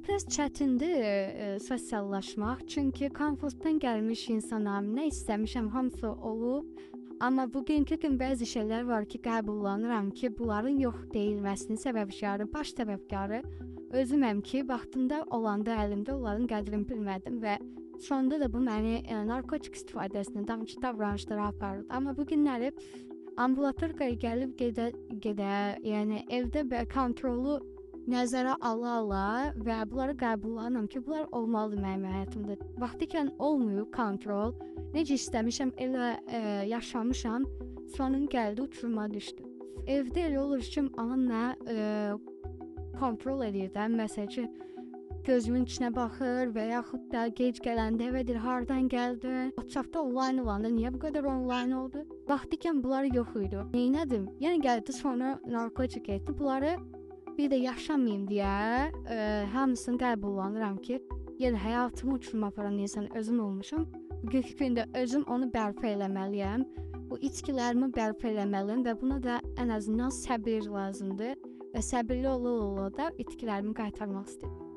Biraz çətindir sosiallaşmaq, çünki komfortdan gəlmiş insanam, nə istəmişəm hamısı olub. Amma bugünkü gün bəzi şeylər var ki, qəbullanıram ki, bunların yox deyilməsinin səbəbkarı, baş səbəbkarı özüməm ki, vaxtında olanda əlimdə onların qədrini bilmədim və sonda da bu məni narkotik istifadəsinə, davranışlara apardı. Amma bu günləri ambulatoriyaya gəlib gedə-gedə, yəni evdə və kontrolu nəzərə ala-ala və bunları qəbullanıram ki, bunlar olmalıdır mənim həyatımda. Vaxtıkən olmayıb kontrol, necə istəmişəm elə yaşamışam, sonun gəldi uçuruma düşdü. Evdə elə olur ki, anam nə kontrol edir də, məsəl üçün gözümün içinə baxır və yaxud da gec gələndə evə deyir, hardan gəldin? WhatsApp-da online olanda niyə bu qədər online oldu? Vaxtıkən bunlar yox idi. Neynədim? Yəni gəldi sonra narkotik etdi. Bunları bir də yaşamayım deyə hamısını qəbullanıram ki, yəni həyatımı uçuruma aparan insan özüm olmuşam. Bugünkü gündə özüm onu bərpa eləməliyəm. Bu içkilərimi bərpa eləməliyəm və buna da ən azından səbir lazımdır. Və səbirli ola-ola da itkilərimi qaytarmaq istəyirəm.